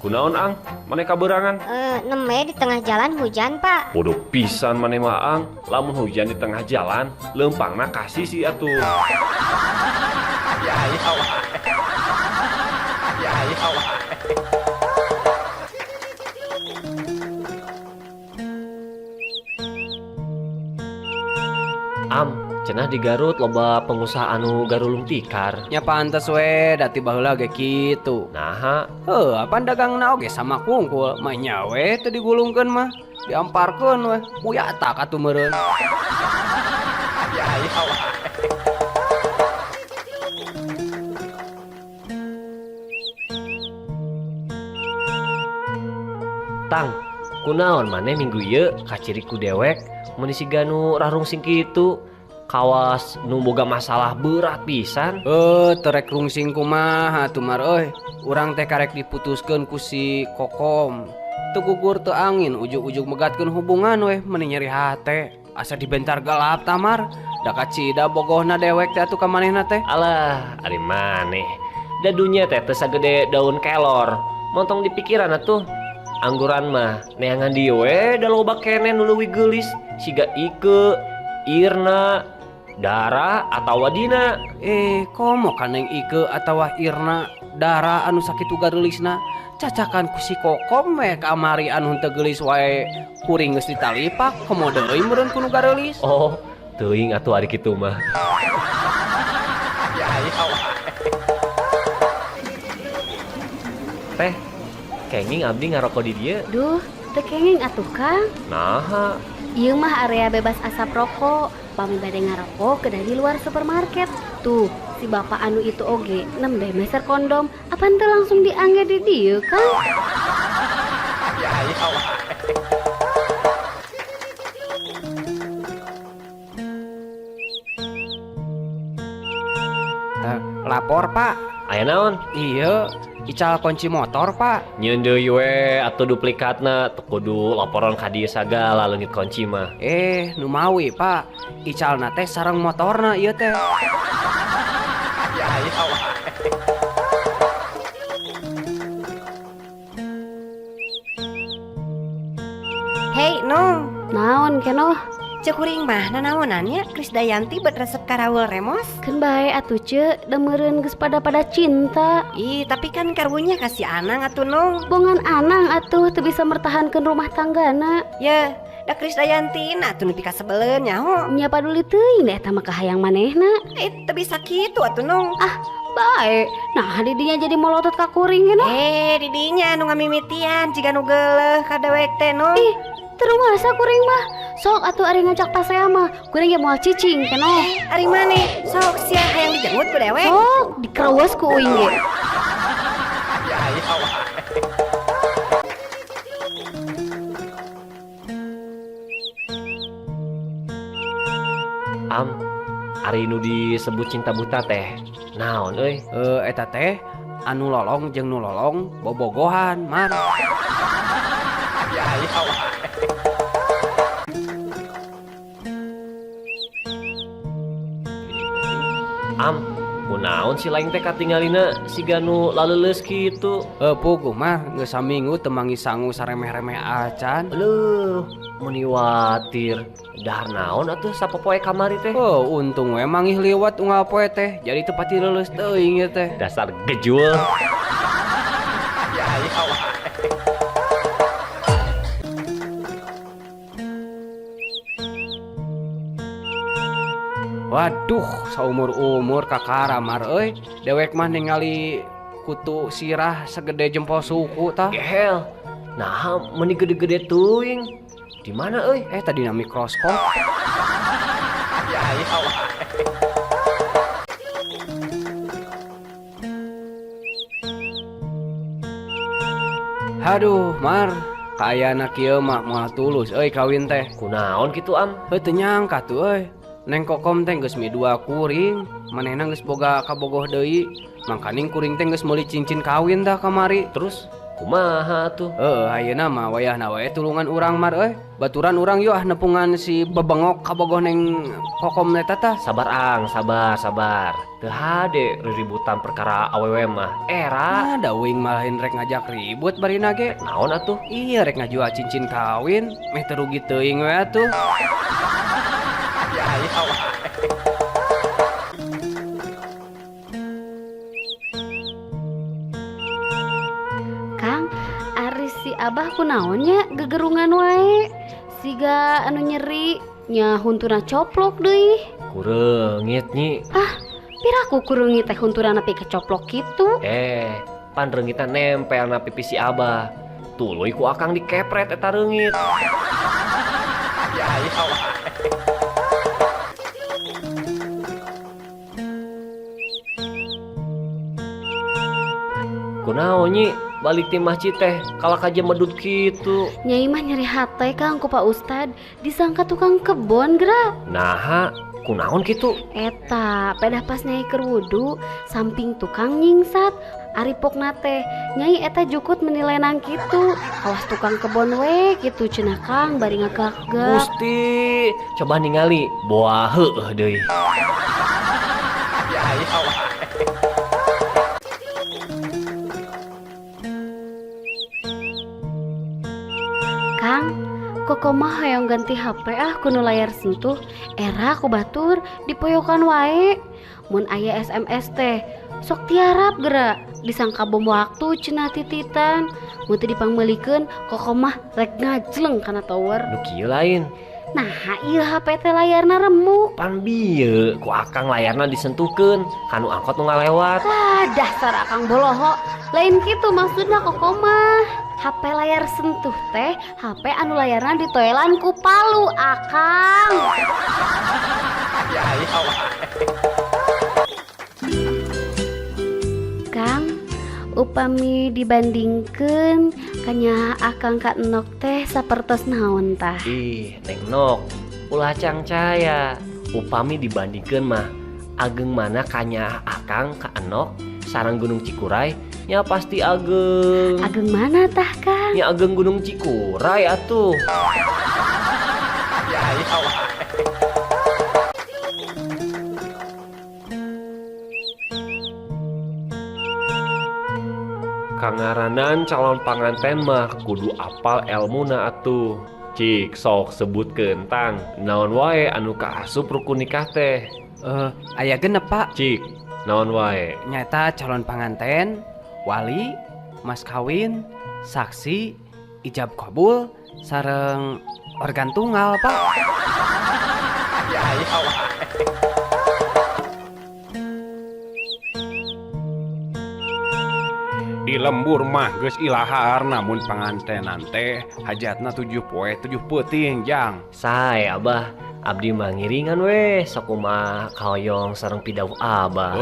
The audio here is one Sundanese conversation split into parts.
Kunaon, Ang? Maneh kabeurangan? Eh, nembe di tengah jalan hujan, Pak. Bodoh pisan maneh mah, Ang. Lamun hujan di tengah jalan, leumpangna ka sisi atuh. Ya ya wae. Ya ya wae. Am, cenah di Garut loba pengusaha anu garulung tikar. Nya pantes we, da ti baheula ge kitu. Naha? Heuh, apan dagangna oge sama kungkul, mah nya we teu digulungkeun mah, diamparkeun we, kuyatak atuh meureun. Ya ya wae. Tang, kunaon maneh minggu ieu kaciri ku dewek meuni siga nu rarungsing kitu? Kawas nu boga masalah berat pisan. Heuh, teu rek rungsing kumaha atuh Mar euy. Urang teh karek diputuskeun ku si Kokom. Teu gugur teu angin ujug-ujug megatkeun hubungan weh meuni nyeri hate. Asa dibentar gelap tamar. Da kacida bogohna dewek teh atuh ka manehna teh. Alah, ari maneh. Da dunya teh teu sagede daun kelor. Montong di pikiran atuh. Angguran mah neangan dieu we da loba keneh nu leuwih geulis siga Ike, Irna, Dara atawa Dina. Komo ka Neng Ike atawa Irna, Dara anu sakitu gareulisna. Cacakan ku si Kokom we kamari anu henteu geulis wae kuring geus ditalipak komo deui meureun ku nu gareulis. Oh, teuing atuh ari kitu mah. Ya ya wae. Teh, kenging abdi ngaroko di dieu. Duh, teu kenging atuh Kang. Naha? Ieu mah area bebas asap rokok. Pami bade ngarokok kedah di luar supermarket. Tuh, si bapak anu itu oge nembe meser kondom, apan teu langsung diangge di dieu, Kang? Ya ya wae. Lapor, Pak. Aya naon? Iya, ical kunci motor, Pak. Nyieun deui we atuh duplikatna, teu kudu laporan ka dieu sagala leungit kunci mah. Nu mawi, Pak. Icalna teh sareng motorna ieu teh. Ya ya wae. Hei, Nong. Naon kenoh? Cek kuring mah nanaonan nya Krisdayanti bet resep ka Raul Remos. Keun bae atuh ce, da meureun geus pada-pada cinta. Ih, tapi kan karunya kasih Anang atuh Nong. Bongan Anang atuh teu bisa mertahankeun rumah tanggana. Ye, da Krisdayanti na atuh nepi ka sebeleun nyaho. Nya paduli teuing da eta mah kahayang manehna. Teu bisa kitu atuh Nong. Ah, bae. Nah, didinya jadi molotot ka kuring ge, Nong. Didinya anu ngamimitian jiga nu geuleuh ka dewek teh Nong. Ih, terus kuring mah. Sok atuh ari ngajak pasea mah, kuring ge moal cicing kenoh. Ari maneh sok sia hayang dijenggut ku dewek. Sok dikreueus ku uing ge. Ya ya wae. Am, ari nu disebut cinta buta teh naon euy? Eta teh anu lolong jeung nu lolong bobogohan, Mar. Ya ya wae. Am, kunaon si lain teh katingalina siga nu laleuleus kitu? Puguh mah geus saminggu teu manggih sangu saremeh-remeh acan. Leuh, meuni watir. Dahar naon atuh sapopoe kamari teh? Oh, untung we manggih liwat unggal poe teh, jadi teu pati leuleus teuing ieu teh. Dasar gejul. Ya ya wae. Waduh, saumur-umur kakara Mar euy. Dewek mah ningali kutu sirah segede jempol suku tah. Gehel. Nah, meuni gede-gede teuing. Di mana euy? Tadi na mikroskop. Ya ya wae. Aduh, Mar. Kaayana kieu mah moal tulus euy kawin teh. Kunaon kitu, Am? Heuh, teu nyangka tuh euy. Neng Kokom teh geus midua kuring, manehna geus boga kabogoh deui. Mangkaning kuring teh geus meuli cincin kawin tah kamari. Terus Kumaha tuh? Heeh, ayeuna mah wayahna wae tulungan urang Mar euy. Baturan urang yeuh ah nepungan si bebengok kabogoh Neng Kokom eta tah. Sabar Ang, sabar, sabar. Teu hade riributan perkara awewe mah. Era. Nah, da uing mah lain rek ngajak ribut barina ge. Naon atuh? Iya rek ngajual cincin kawin, meh teu rugi teuing we atuh. Kang, ari si Abah kunaon nya gegerungan wae. Siga anu nyeri nya huntuna coplok deui. Kureungit nyi. Ah, piraku kureungit teh huntuna nepi kecoplok kitu. Pan reungitna nempel na pipi si Abah. Tuluy ku akang dikepret eta reungit. Kunaon nyi balik ti masjid teh kalah kaja medut kitu. Nyai mah nyeri hate Kang ku Pak Ustad, disangka tukang kebon geura. Naha, kunaon kitu? Eta, pedah pas nyai keur wudu, samping tukang nyingsat. Ari pokna teh, nyai eta jukut menilenang kitu. Kawas tukang kebon we kitu cenah Kang bari ngagak-gak. Gusti, coba ningali boa heueuh deui. Kang, koko mah hoyong ganti HP ah kuno layar sentuh. Era ku batur dipoyokan wae. Mun aya SMS teh sok tiarap geura, disangka bom waktu cenah tititan. Mun teu dipangmeulikeun koko mah rek ngajleng kana tower. Nu kieu lain. Nah, ieu HP teh layarna remuk. Pan bieu ku akang layarna disentuhkeun kanu angkot nu ngalewat. Ah, dasar akang boloho. Lain kitu maksudna koko mah. HP layar sentuh teh HP anu layarna ditoelan ku palu akang. Kang, upami dibandingkeun kanya akang ka Enok teh sapertos naon tah? Ih, Neng Nok, ulah cangcaya. Upami dibandingkeun mah ageng mana kanya akang ka Enok sareng Gunung Cikuray nya pasti ageng. Ageng mana tah Kang? Nya ageng Gunung Cikuray atuh. Kangaranan calon panganten mah kudu apal elmuna atuh. Cik sok sebutkeun tang naon wae anu kaasup rukun nikah teh. Aya genep Pak. Cik, naon wae? Nyata calon panganten, wali, mas kawin, saksi, ijab kabul, sareng organ tunggal Pak. Di lembur mah geus ilahar namun pangantenan teh hajatna 7 poe 7 peuting jang. Sae Abah, abdi mah ngiringan we sok kumaha kahoyong sareng pidawuh Abah.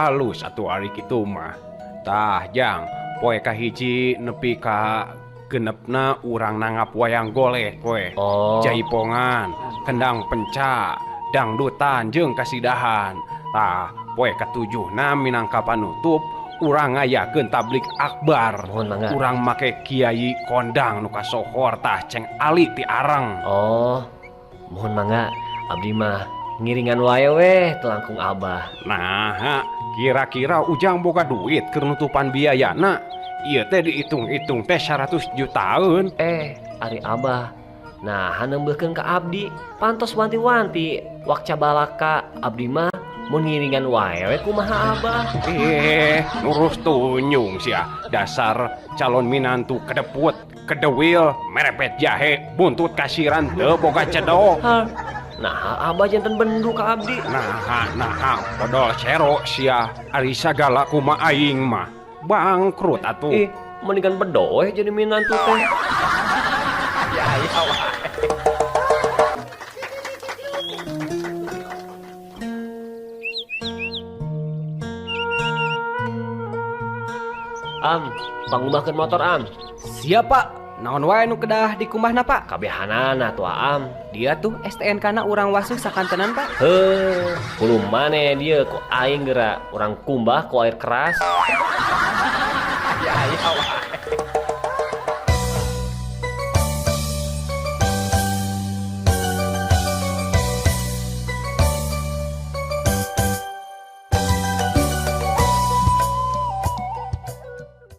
Alus atuh ari kitu mah. Tah jang, poe kahiji nepi ka genepna urang nanggap wayang golek we. Oh. Jaipongan, kendang penca, dangdutan jeung kasidahan. Tah, poe katujuhna minangka panutup urang ngayakeun tablik akbar. Mohon mangga. Urang make kiai kondang nu kasohor tah Ceng Ali ti Areng. Oh, mohon mangga abdi mah ngiringan wae weh teu langkung Abah. Nah, kira-kira ujang boga duit keur nutupan biayana. Ieu teh dihitung-hitung teh 100 jutaan. Ari Abah. Nah, haneumbeulkeun ka abdi pantos wanti-wanti wakca balaka abdi mah mun ngiringan wae we kumaha Abah. Nurus tunyung sia. Dasar calon minantu kedeput, kedewil, merepet jahe, buntut kasiran teu boga cedok. Nah, Abah janten bendu ka abdi. Nah, podol cero sia. Ari sagala kumaha aing mah. Bangkrut atuh. Mendingan bedo we jadi minantu teh. Am, pangubahkeun motor am. Siap Pak. Naon wae nu kedah dikumbahna Pak? Kabehanana tuh am. Dia tuh STNK na urang wasuh sakantenan Pak. Heuh, kudu maneh dia ku aing geura urang kumbah ku air keras.